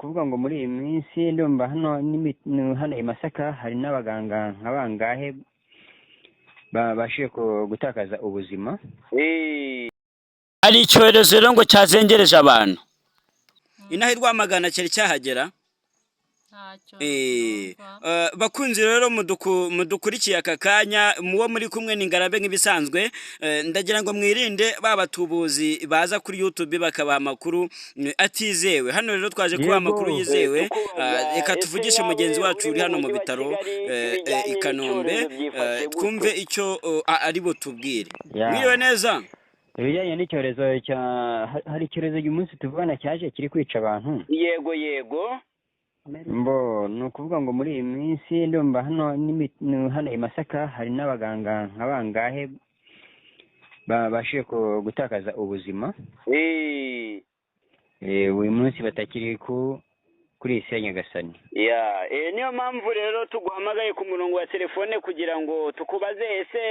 Ukuvuga ngo muri iyi minsi ndumva hano hano i Masaka hari n'abaganga nka bangahe babashije gutakaza ubuzima. Hari icyorezo rero ngo cyazengereje abantu inaha i Rwamagana, cyari cyahagera? Ntacyo numva. Bakunzi rero mudukurikiye aka kanya, muwo muri kumwe ni Ngarabe nk'ibisanzwe. Ndagira ngo mwirinde ba batubuzi baza kuri YouTube bakabaha amakuru atizewe. Hano rero twaje kubaha amakuru yizewe. Reka Ese tuvugishe nawe mugenzi wacu uri uri mu hano mu mujyi wa bitaro Kigali, ibijyanye i Kanombe, n'icyorezo byifashe twumve gute? icyo ari butubwire. Ya. Mwiriwe neza? Ibijyanye n'icyorezo cya hari icyorezo uyu munsi tuvugana cyaje kiri kwica abantu. Yego. Mbo ni ukuvuga ngo muri iyi minsi ndumva hano hano i Masaka hari n'abaganga nka bangahe babashije gutakaza ubuzima. Uyu munsi batakiri kuri iyi si ya Nyagasani. Ya, niyo mpamvu rero tuguhamagaye ku murongo wa telefone kugira ngo tukubaze: ese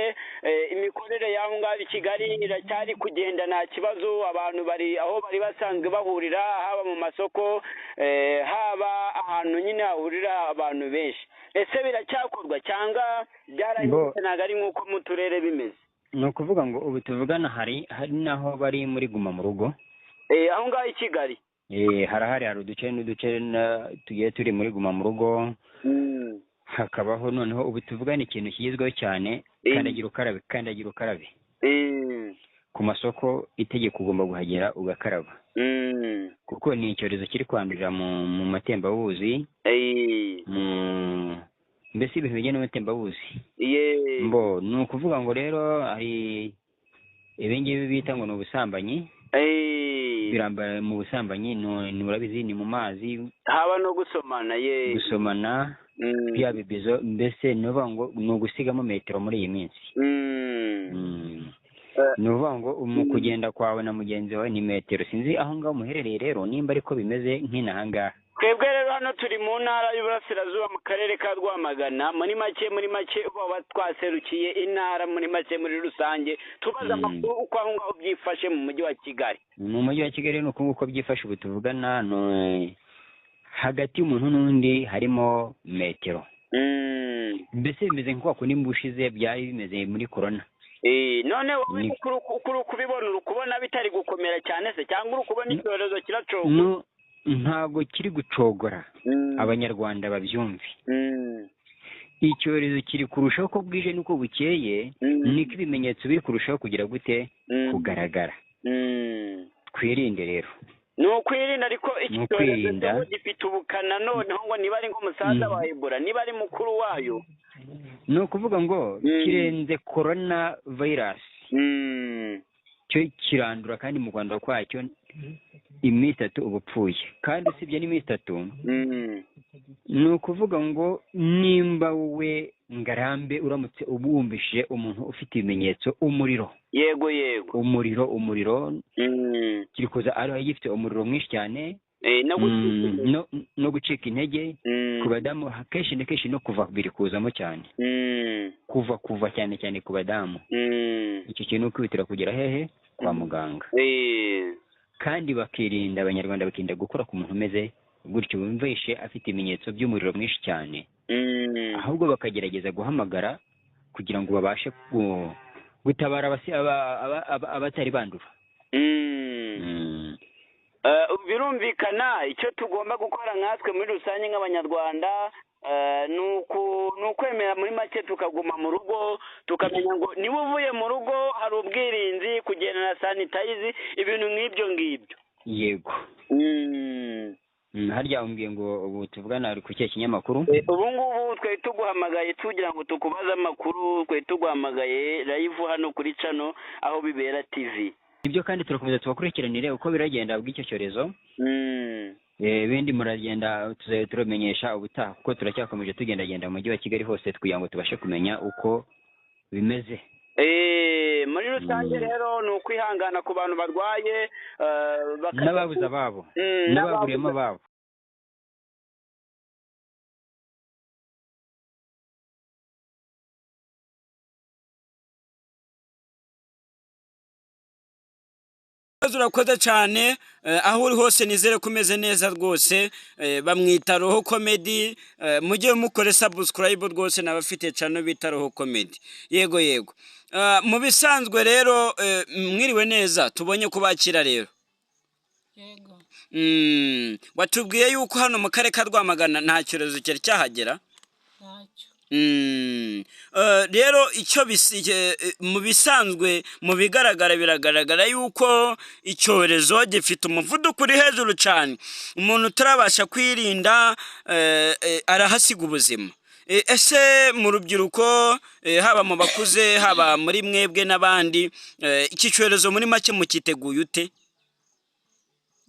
imikorere y'aho ngaho i Kigali iracyari kugenda nta kibazo? Abantu bari aho bari basanzwe bahurira, haba mu masoko, haba ahantu nyine hahurira abantu benshi, ese biracyakorwa cyangwa byarahindutse, ntabwo ari nk'uko mu turere bimeze? Ni ukuvuga ngo ubu tuvugana hari n'aho bari muri guma mu rugo. Aho ngaho i Kigali? Harahari, hari uduce n'uduce tugiye turi muri guma mu rugo. Hakabaho noneho ubu tuvugana ikintu kigezweho cyane, kandagira ukarabe, kandagira ukarabe. Ku masoko itegeko ugomba guhagera ugakaraba, kuko ni icyorezo kiri kwandurira mu matembabuzi, mu mbese ibintu bijyanye n'amatembabuzi. Mbo ni ukuvuga ngo rero hari ibingibi bita ngo ni ubusambanyi, biramba mu busambanyi, ni urabizi, ni mu mazi. Haba no gusomana, ye. Gusomana, bya bibizo, mbese ni ukuvuga ngo ni ugusigamo metero muri iyi minsi. Ni ukuvuga ngo mu kugenda kwawe na mugenzi wawe ni metero. Sinzi aho ngaho muherereye rero nimba ariko bimeze nk'inaha ngaha. Twebwe rero hano turi mu Ntara y'Uburasirazuba, mu karere ka Rwamagana. Muri make uba twaserukiye intara muri make, muri rusange tubaza amakuru uko aho ngaho byifashe mu mujyi wa Kigali. Mu mujyi wa Kigali ni uku nguko byifashe ubu tuvugana, hagati y'umuntu n'undi harimo metero. Mbese bimeze nka kwa kundi mu bushize byari bimeze muri korona. None wowe ukuri kubibona, uri kubona bitari gukomera cyane se, cyangwa uri kubona icyorezo kiracogora? Ntabwo kiri gucogora. Abanyarwanda babyumve, icyorezo kiri kurushaho uko bwije n'uko bukeye, niko ibimenyetso biri kurushaho kugira gute? Kugaragara. Twirinde rero. Ni ukwirinda, ariko iki Ni cyorezo ukwirinda. cyo gifite ubukana. Noneho ngo niba ari nk'umusaza wa Ebola, niba ari mukuru wayo. Ni ukuvuga ngo kirenze korona vayirasi. Cyo kirandura, kandi mu kwandura kwacyo iminsi 3 uba upfuye, kandi usibye n'iminsi 3. Ni ukuvuga ngo nimba wowe Ngarambe uramutse ubumbishije umuntu ufite ibimenyetso, umuriro, Yego. umuriro, kiri kuza ari gifite umuriro mwinshi cyane, No gucika intege. no gucika intege ku badamu kenshi na kenshi, no kuva biri kuzamo cyane, kuva cyane cyane ku badamu. Icyo kintu kwihutira kugera hehe? Kwa muganga. Kandi bakirinda, Abanyarwanda bakirinda gukora ku muntu umeze gutyo, wumvishe afite ibimenyetso by'umuriro mwinshi cyane, ahubwo bakagerageza guhamagara kugira ngo babashe gutabara abatari bandura. Birumvikana, icyo tugomba gukora nkatwe muri rusange nk'Abanyarwanda ni ukwemera muri make tukaguma mu rugo, tukamenya ngo niba uvuye mu rugo hari ubwirinzi, kugenda na sanitizer, ibintu nk'ibyo ngibyo. Yego. Harya umbwiye ngo ubu tuvugana ari ku kihe kinyamakuru? Ubu ngubu twari tuguhamagaye tugira ngo tukubaze amakuru, twari tuguhamagaye live hano kuri channel Aho Bibera TV. Ibyo kandi turakomeza tubakurikiranire uko biragenda bw'icyo cyorezo. Ibindi muragenda tuzajya turamenyesha ubutaha, kuko turacyakomeje tugendagenda mu mujyi wa Kigali hose kugira ngo tubashe kumenya uko bimeze. Muri rusange rero ni ukwihangana ku bantu barwaye, n'ababuze ababo, n'ababuriyemo ababo. Urakoze cyane. Aho uri hose nizere ko umeze neza rwose. Bamwita Roho Comedy. Mujye mukore subscribe rwose n'abafite channel bita Roho Comedy. Yego. Mu bisanzwe rero, mwiriwe neza, tubonye kubakira rero. Yego. Watubwiye yuko hano mu karere ka Rwamagana nta cyorezo cyari cyahagera. Ntacyo. Rero icyo mu bisanzwe, mu bigaragara, biragaragara yuko icyorezo gifite umuvuduko uri hejuru cyane. Umuntu utarabasha kwirinda arahasiga ubuzima. Ese mu rubyiruko, haba mu bakuze, haba muri mwebwe n'abandi, iki cyorezo muri make mukiteguye ute?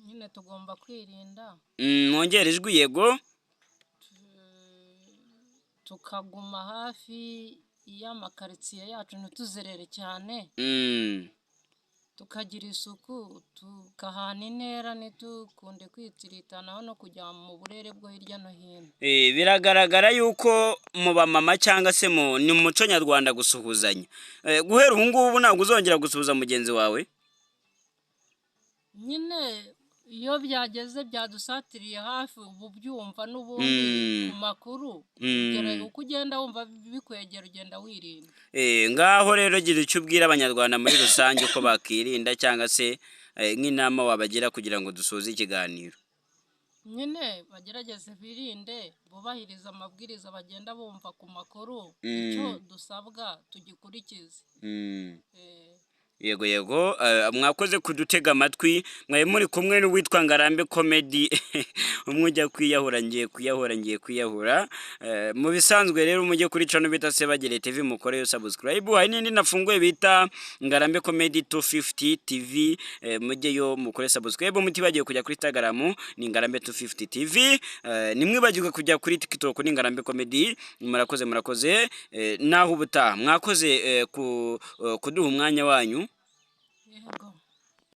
Nyine tugomba kwirinda. Mwongere ijwi, yego. Tukaguma hafi y'amakaritsiye yacu, ntituzerere cyane, tukagira isuku, tugahana intera, ntitukunde kwitsiritanaho no kujya mu burere bwo hirya no hino. Biragaragara yuko mu bamama cyangwa se mu ni muco nyarwanda gusuhuzanya. Guhera ubu ngubu ntabwo uzongera gusuhuza mugenzi wawe? Nyine iyo byageze byadusatiriye hafi, ubu byumva n'ubundi ku makuru, uko ugenda wumva bikwegera ugenda wirinda. Ngaho rero gira icyo ubwira Abanyarwanda muri rusange uko bakirinda, cyangwa se nk'inama wabagira kugira ngo dusoze ikiganiro. Nyine bagerageze birinde, bubahirize amabwiriza bagenda bumva ku makuru, icyo dusabwa tugikurikize. Yego, mwakoze kudutega amatwi. Mwari muri kumwe n'uwitwa Ngarambe Comedy, umwe ujya kwiyahura, ngiye kwiyahura, ngiye kwiyahura. Mu bisanzwe rero mujye kuri channel bita Sebagere TV, mukoreyo subscribe. Hari n'indi nafunguye bita Ngarambe Comedy 250 TV, mujyeyo mukore subscribe. Mutibagiwe kujya kuri Instagram ni Ngarambe 250 TV, nimwibagirwe kujya kuri TikTok ni Ngarambe Comedy. Murakoze, murakoze. Naho ubutaha, mwakoze kuduha umwanya wanyu. Yego.